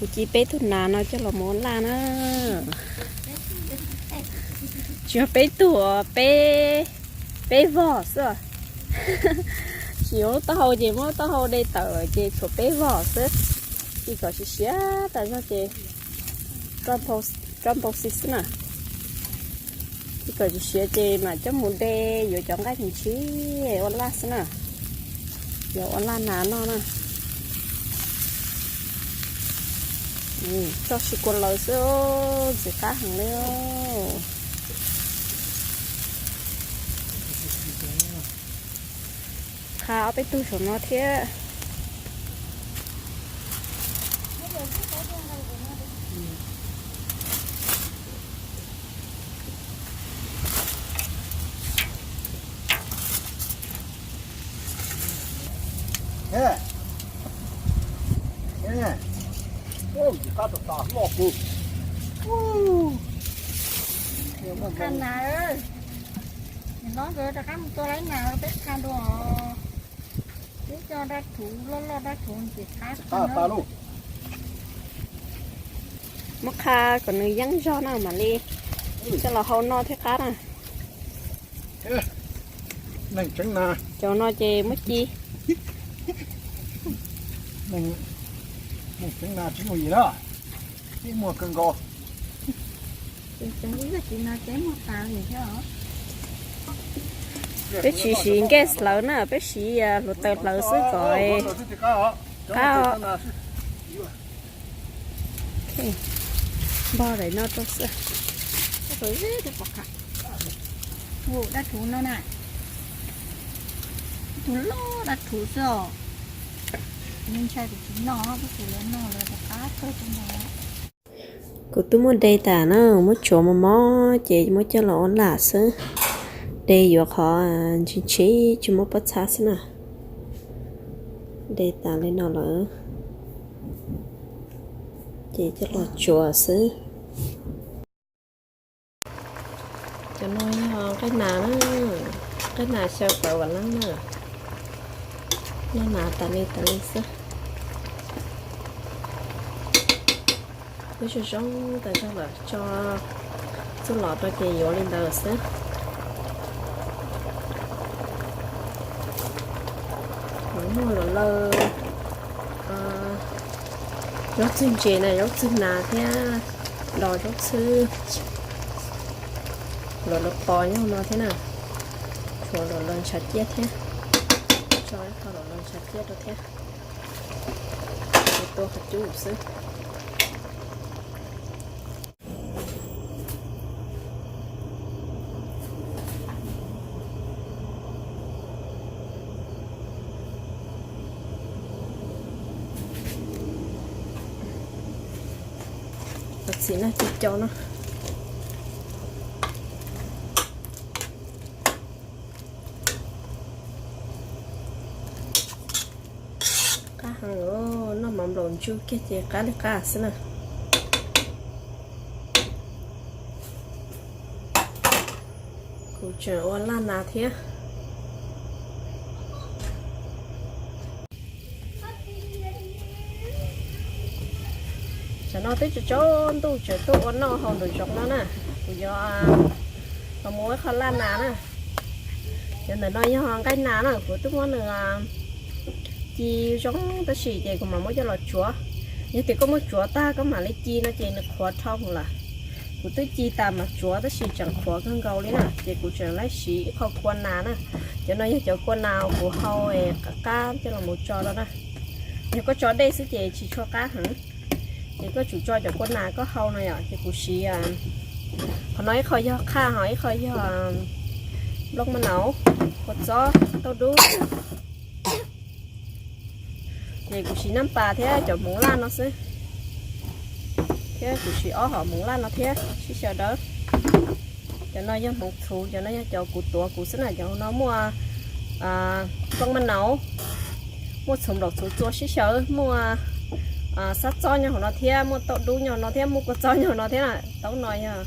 Kuv ci peb tug nas no coj los mus ua laj na. Tsis yog peb tug, peb, peb vog xwb. Tsis yuav lub taub hau ces muab lub taub hau de tawm lawm ces tshuav peb vog xwb. Ci kom siav siav tas zog ces roj npau xi xwb na. Ci kom siav siav ces mam coj mus de yuav cov nqaij tshis ua laj xwb na. Yuav ua laj nas noj na. Tso si kua laws xwb, ntxim qab heev li. Qha ob peb tug saum no thiab. Qha nas, nws hlob nkawd rov qab mus tua laib nas peb qha dua. Peb coj dab rhuv loj loj dab rhuv ces qab. Muab qha kom nws yeeb zog na mam li coj los hau noj thiab qab na. Cov no ces muab ci. Peb tsis siv gas hlawv na, peb siv hluav taws hlawv xwb kom qab. Npog daim no rau xwb. Dab rhuv no na, tus loj dab rhuv xwb os. Ntshai kuv tsis noj, tab sis lawv noj lawv rov qab kawg rau ntawd. Kuv twb muab de tas na, muab tsuav mos mos ces muab coj los ua lam xwb. De yuav qhov ntshis ntshis tsis muaj pob txha xwb na. De tas li no lawm ces coj los tsuav xwb. Cov no yog nqaij nas na, nqaij nas xyaw plawv vam leeb na. Noj nas tas li tas li xwb. Twb zoo zoo tas zog lawm, tso txuj lom rau ces yuav li ntawd xwb. Muaj luam laws, zaub txwg ntses na, zaub txwg nas thiab dos zaub txhwb, luam laws pos nyob no thiab na. Tshuav luam laws ntshav ciaj thiab, tso ib qho luam laws ntshav ciaj rau thiab. Tua qhov cub xwb. Cov txiv no ci co no. Qab heev, noj mov nplaum ntsuj kiag ces qab li qab xwb na. Kuv tseem ua laj nas thiab. Tam no twb tsaus ntuj tseem tuaj ua noj hauv nraum zoov no na. Kuv yuav los ua ib qho laj nas na. Cov ntawm no yog nqaij nas na, kuv twb muab nws ci zoo tab sis ces kuv mam muab coj los tsuav. Yog tias koj muab tsuav tag koj mam li ci no ces nws qhuav dhau lawm. Kuv twb ci tas mam tsuav tab sis tseem qhuav kawg nkaus li na, ces kuv tseem laib siv ib qho kua nas na. Cov no yog cov kua nas kuv hau qab qab coj los mus tso rau na. Yog koj tso dej xwb ces tsis tshua qab heev. Ces koj tsum tso cov kua nas koj hau no yom, ces kuv siv qhov no ib qho yog qhaj ho ib qho yog nplooj maj naus, kua txob, tauj dub. Ces kuv siv naj pas thiab cov hmoov laj no xwb. Thiab kuv siv ob hom hmoov laj no thiab sib xyaw dawb. Cov no yog hmoov txhuv, cov no yog cov kuv tuav kuv xwb na. Cov no muaj nplooj maj naus, muaj txhuv nplaum txhuv txua sib xyaw, muaj xab txob nyob hauv no thiab, muaj tauj dub nyob hauv no thiab, muaj kua txob nyob hauv no thiab na. Taub no yog,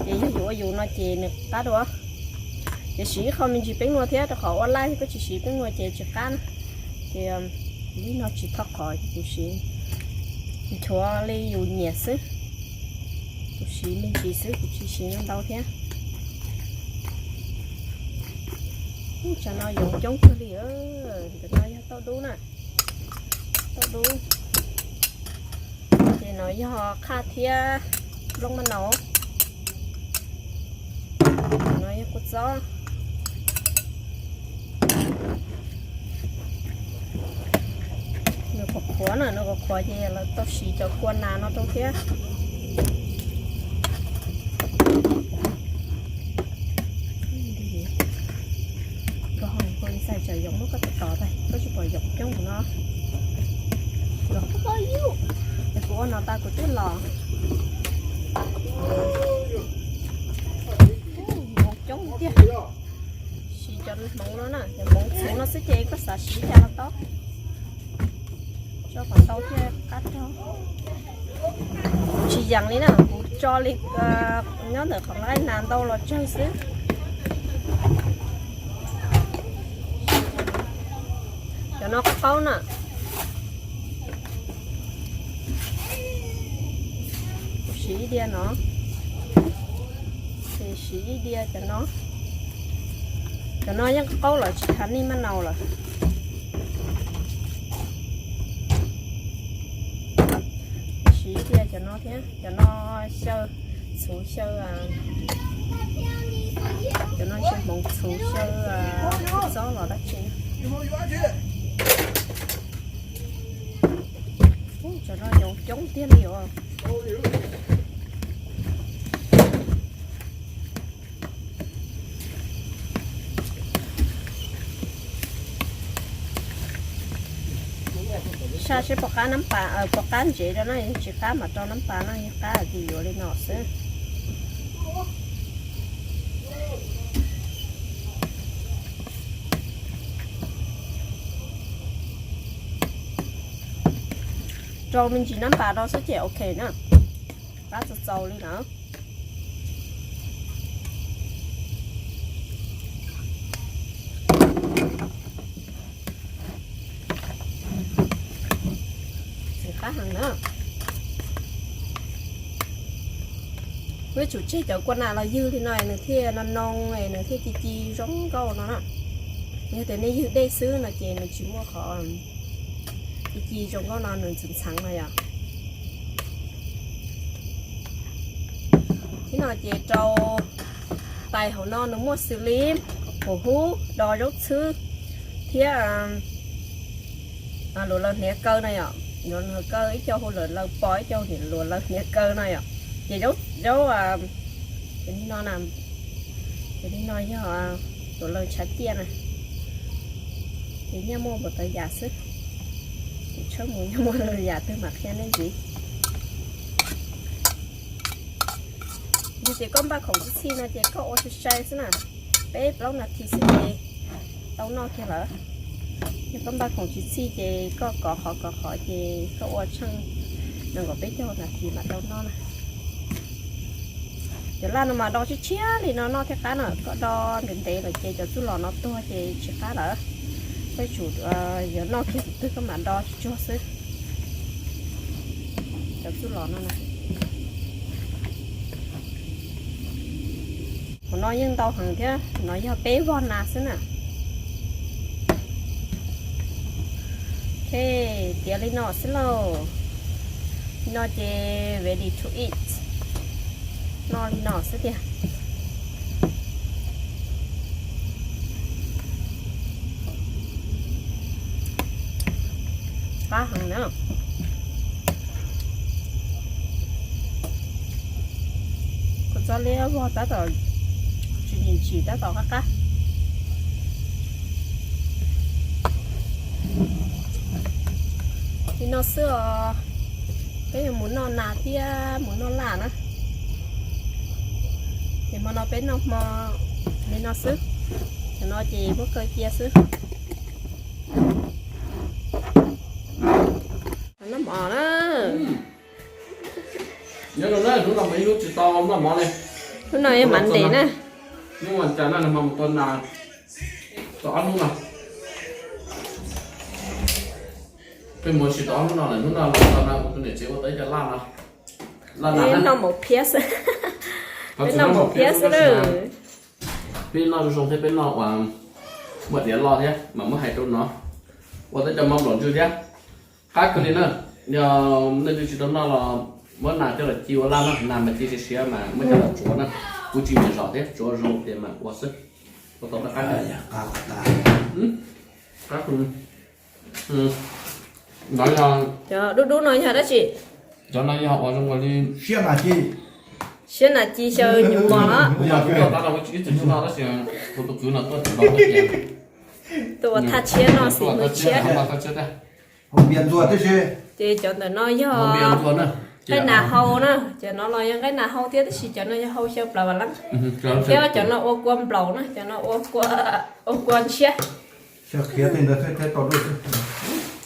ces yog yus ua yus no ces nws qab dua. Ces siv ib qho me ntsis peeb nua thiab rau qhov ua laj koj tsis siv peeb nua ces tsis qab na. Ces li no tsis thoj qhov ces kuv siv Nchuav li yus nyiam xwb, kuv siv me ntsis xwb, kuv tsis siv ntau thiab. Ub, tsam no yoov coob kawg li. Ntawm no yog tauj dub na, tauj dub. Ces no yog qhaj thiab nplooj maj nau. No yog kua txob. Nws qhuav qhuav na, nws qhuav qhuav ces lawv tau siv cov kua nas no rau thiab. Koj ho koj ntxhais tsam yoov muab koj tos tos tas, koj tsis pom yoov coob no. Yoov pab pab yus, es kuv ua no tas kuv twb los. Hmoov coob tiag. Siv cov hmoov no na, cov hmoov txhuv no xwb ces koj xav siv cas los tau. Tso kom ntau thiaj qab rog. Kuv tsis yees li na, kuv tso li nyob ntawm qhov nqaij nas ntau los tsawg xwb. Cov no qaub qaub na. Kuv siv ib diav no, ces siv ib diav cov no. Cov no yeej qaub lawm tsis tas nej maj nau lawm. Siv ib diav cov no thiab, cov no xyaw txhuv xyaw, cov no xyaw hmoov txhuv xyaw txob los dab tsi. Ub, cov no yoov coob tiag li os. Saj seb puas qab nab pas, puas qab ntsev rau na, yog tsis qab mas rau nab pas na, yog qab ces yuav li no xwb. Rau me ntsis nab pas rau xwb ces ok na. Qab txaus txaus li na. Txiv qab heev na. Peb tsum tseg cov kua nas los ywg li no nws thiaj no noo, nws thiaj ci ci zoo nkauj no na. Yog tias nej ywg dej xwb no ces nws tsis muaj qhov ci ci zoo nkauj no, nws ntxhov ntxheev no yom. Thib no ces rau tais hauv no nws muaj xws li hum hub, do zaub txhwb thiab luam laws hniav kaw no yom. Luam laws hniav kaw ib co hu luam laws pos, ib co hu luam laws hniav kaw no yom. Ces zaub, cov li no na, cov li no yog luam laws tshav ciaj na. Ces nyiaj muaj npaum tawv yam xwb. Ces tshawb mus nyiaj muaj yam twg mam qhia nej ntxiv. Yog tias koj npaj khoom tsis txhij no ces koj ua sai sai xwb na, peb plaub nas this xwb ces tau noj kiag lawm. Yog koj npaj khoom tsis txhij ces koj kov qhov kov qhov ces koj ua tsheej nees nkaum peb caug nas this mam tau noj na. Cov laj no mas do tshiab tshiab li no noj thiaj qab na, koj do ntev ntev lawm ces cov txuj lom no tuag ces tsis qab lawm. Koj tsum yuav noj kiag tus twg koj mam do tsuag xwb. Cov txuj lom no na. Hauv no yeej ntau heev thiab, no yog peb vog nas xwb na. Ok, tiav li no xwb lauj. Li no ces ready to eat. Noj li no xwb tiag. Qab heev na. Kua txob liab vog tab tom tsis ntsim ntsim, tab tom qab qab. Li no xwb os. Peb yuav mus noj nas thiab mus noj laj na. Ces hmo no peb noj hmo li no xwb. Cov no ces muab kaw cia xwb. Noj mov na. Nyob zoo na, hnub no mas ib hnub tsis tau noj mov li. Hnub no yog mas ntes na. Hnub mas cas na, nag hmo mus tua nas tau ob hnub no. Peb mus tsis tau hnub no lawm, hnub no los tau na, kuv tus niam tsev ua tau ib co laj no. Laj na, noj maum phiab xwb. Peb noj maum phiab xwb na. Peb noj zoo zoo thiab peb noj ua muaj diav loj thiab mas muab hais rau no. Ua tau cov mov nplaum ntswg thiab. Qab kawg li na. Yog leej twg tsis tau noj los muab nas coj los ci ua laj na, nas mas ci siav siav mas muab coj los tsuav na. Kuv tsis nyiam zom thiab, tsuav zoo tias mas ua xwb. Ua tau qab qab. No yog, cov dub dub no yog dab tsi? Cov no yog ua zoo li siab nas ci, siab nas ci xyaw nyuam mos los. Kuv yog kuv tuaj tab no kuv tsis ib txwm tsis noj tab sis kuv tus kwv no tuaj tseem noj thiab ces tuaj ua thaj tshiab no xwb, tuaj thaj tshiab, thaj tshiab thiab. Ces cov ntawm no yog nqaij nas hau na, cov no los yog nqaij nas hau thiab tab sis cov no yog hau xyaw plaws vas leeb. Thiab cov no ua kua nplaum na, cov no ua kua ntshiab.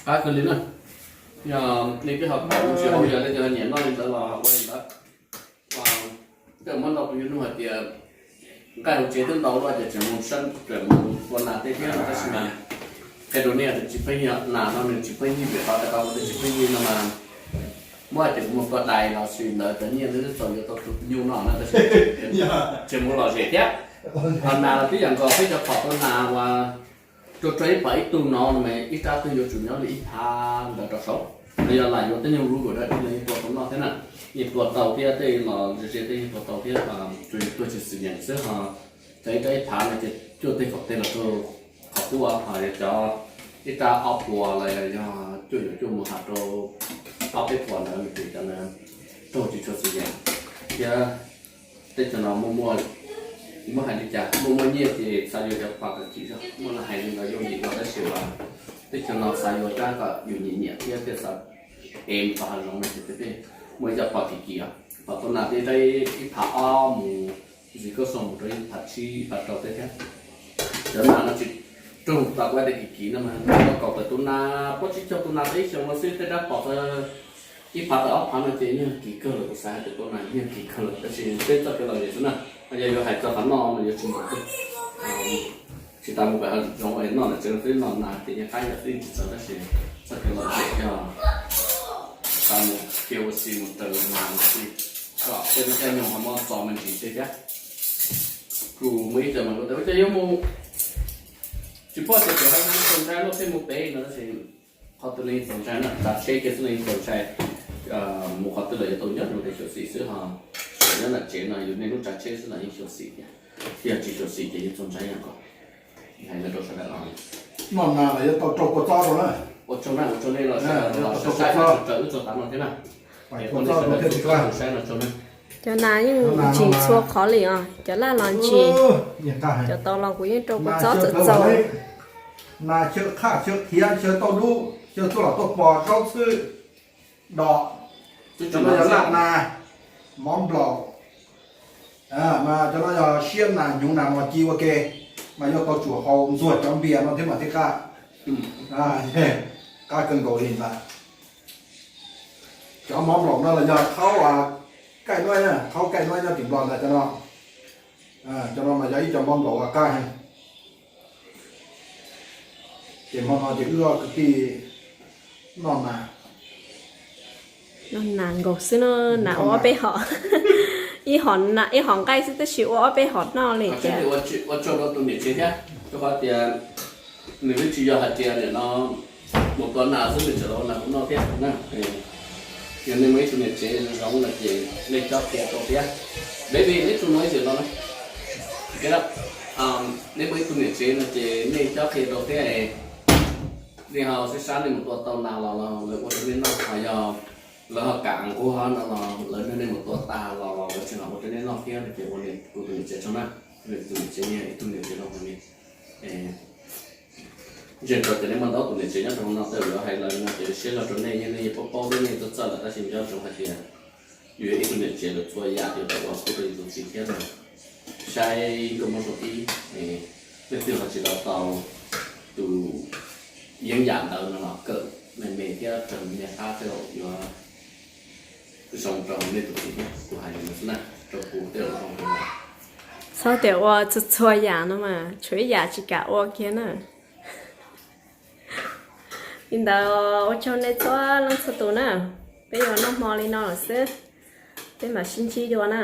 Qab kawg li na. Yog nej twb ho pom mus tsis hauv, yog leej twg ho nyiam noj li ntawd los ua li ntawd. Tej muab ntau tus yug nug hais tias nqaij hauv tsev twb ntau luaj ces tseem mus sab, tseem mus tua nas tej thiab no tab sis mas qhia rau nej tias tsis pheej yig, nas no nws tsis pheej yig vim qhov tias qhov tias tsis pheej yig no mas muab hais tias kuv mus tua dais los sis ntawd cov nyiaj twb txaus yuav tau tus nyuj no na tab sis tseem mus lom zem thiab. Ho nas los twb yog nkaus peb cov phom tua nas uas rau rau ib phom ib tug no no mas ib rab twg yuav tsum nyob li ib phav ntawd rau saud. Los yog lam yuav tej nyuag rubber dab tsi los yeej tua tau noj thiab na, yeej tua tau thiab tej los ze ze tej yeej tua tau thiab, tsuas yog tuag tsis xwm yeem xwb ho. Cov ib rab ib phav no ces cuaj teg kaum teg los rau qhov quaj ho yog cov ib rab ob puas los yog cuaj yuav cuaj mus has rau ob peb puas ntawd ces cov ntawd raug tsis tshua xwm yeem thiab. Teb chaws no muaj muaj, muab hais li cas, muaj muaj nyiaj ces xav yuav cov pom kom kim zog, muaj los hais li ntawd yooj yim no tab sis uas teb chaws no xav yuav rab kom yus nyiam nyiam thiab thiaj xav ev mus tau hav zoov no ces peb muaj ib co pom kim kim os, pom tua nas tej rau ib phav ob mus, ntxiv koj xo mus rau ib phav tsib ib phav rau tej thiab. Cov nas no tsis raug tas kuv hais tias kim kim no mas nws kaum tawm tus nas, plaub tsib caug tus nas tau ib xyoos no xwb tej rab pom tau ib phav tawm ob phav no ces yeej kim kawg lawm, kuv xav hais tias tua nas yeej kim kawg lawm tab sis peb txoj kev lom zem xwb na. Yog yuav hais txog qhov noj no yuav tsis npaum twg. Tsis tas mus pem hav zoov es noj ntawm tsev no xwb, noj nas ces yeej qab yam xwb tsis txawv tab sis txoj kev lom zem yog tas mus kiag ua si mus raws nas ua si kom tej lub caij nyoog ho muab txo me ntsis tej thiab. Kuv muaj ib co mas kuv tias ua cas yuav mus tsis pom tias pem hav zoov txaus ntshai luaj tej mus pem no tab sis qhov twg los yeej txaus ntshai na, tsav tsheb kiag xwb los yeej txaus ntshai. Mus qhov twg los yuav tau nyob rau tej xyuam xim xwb ho, nyob nram tsev no yus niaj hnub tsav tsheb xwb los yeej xyuam xim thiab, yog tsis xyuam xim ces yeej txaus ntshai yog ko. Hais no rau sawv daws os. Noj nas los yuav tau rau kua txob rau na. Ua tsaug na, ua tsaug nej los saib, los saib txog raws wb txog tav no thiab na. Ua nej sawv daws txhua tus saib no tsaug na. Cov nas yeej ntsim txhua qhov li os, cov laj los ntsim, cov tau los kuv yeej rau kua txob txawm txaus. Nas xyaw qhaj xyaw qhiav xyaw tauj dub xyaw tuaj los tuaj pos zaub txhwb dom, cov no yog laj nas, mov nplaum, mas cov no yog siab nas hnyuv nas mos ci ua ke, mas yuav tau tsum haus ntxuag cov npias no thiab mas thiaj qab, qab kawg nkaus li ntag. Cov mov nplaum no los yog khaub kaij nuab, khaub kaij nuab nyob tim Nplog ntag cov no. Cov no mas yog ib co mov nplaum uas qab heev. Ces hmo no ces wb ob kwv tij noj nas. Noj nas nkaus xwb no, nas ua ob peb hom. Ib hom, ib hom nqaij xwb tab sis ua ob peb hom noj li thiab. Ua tsaug rau tus niam tsev thiab, rau qhov tias nws twb tsis yog hais tias nim no mus tua nas xwb nws tseem los ua nas kuv noj thiab na. Yog nej muaj ib tug niam tsev zoo no ces nej cob qhia rau thiab. Baby, neb tsuas noj ib txhis no na. Nej muaj ib tug niam tsev no ces nej cob qhia rau thiab. Nej ho sib sab nej mus tua tau nas los los lawv ua rau nej noj, ho yog lawv ho kam nquag no los lawv nrog nej mus tua tas los los lawv tseem los ua rau nej noj thiab no ces ua kuv tus niam tsev tsaug na. Tus niam tsev, ib tug niam tsev zoo li ntseeg rau tias nej muaj ntau tus niam tsev nyob rau hauv no, tej zaum yuav hais lawv no ces siab zog rau nej, nej yeej paub paub thiab nej txawj txawj lawm tab sis nco ntsoov hais tias yus yog ib tug niam tsev lawm txhua yam yuav tau ua pub rau yus tus txiv thiab na. Saib nkauj Hmoob zoo ib, leej twg ho tsis tau tau tus yeeb yam ntawd no los kawm me me thiab raws me qab tej zaum yuav zoo rau nej tus txiv thiab. Kuv hais li no xwb na, rau kuv tej zaum zoo rau. Txhob tias ua txhua txhua yam no mas tshuav ib yam tsis kam ua kiag na. Li ntawd ua tsaug nej txhua leej txhua tus na. Peb yuav noj hmo li no lawm xwb, peb mam sib ntsib dua na.